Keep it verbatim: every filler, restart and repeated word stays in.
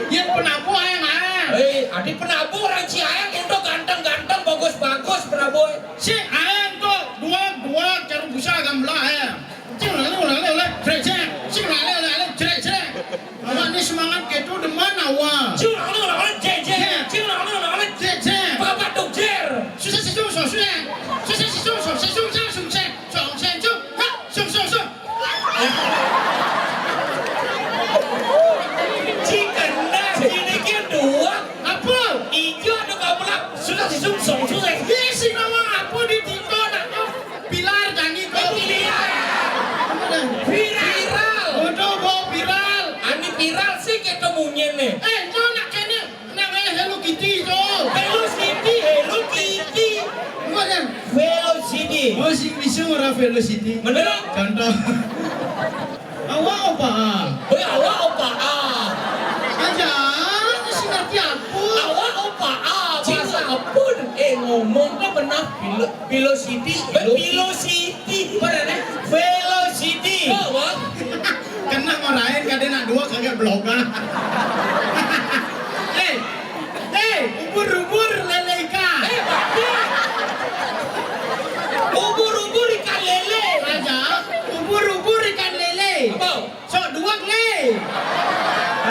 Yén penabuh aéng-aéng. Eh, adi penabuh orang Ciaéng ento ganteng-ganteng, bagus-bagus penabuh. Sing aéng to, duag-duag, caru busa gambelah aéng. Cing lale lale lale, jrek jrek. Cing lale lale lale, jrek jrek. Awak ni semangat kéto demen awak. Cing lale lale lale, jrek jrek. Cing lale lale lale, jrek jrek. Bapak tuk jer. Susah sisung, susah. Susah sisung, susah sisung, susah sisung. Song sen sung. Ha, sung sung sung. Cing kena, cing dikit dua. Apa? Ijo ada kabelah. Susah sisung, song susah. Ih, sing nawang apa di TikTok nak tu? Pilar jani ko. Itu dia. Viral. Bodoh, bo, viral. Ani viral sih kita munyin nih. Eh, mau nak kene, nak kene Hello Kitty tu. Hello Kitty, Hello Kitty. Bukan. Velocity. Oh, sing bisa orang velocity. Bener. Contoh. Awak opa. Hei, awak opa. Aja, sing ngerti apa? Awak opa. Bahasa apa? Eh, ngomong kok benar. Pilo, velocity. Velocity. Benar, eh? Velocity. Oh, wah. Kena marahin, kadang nak dua kagak bloga. Eh, eh, umur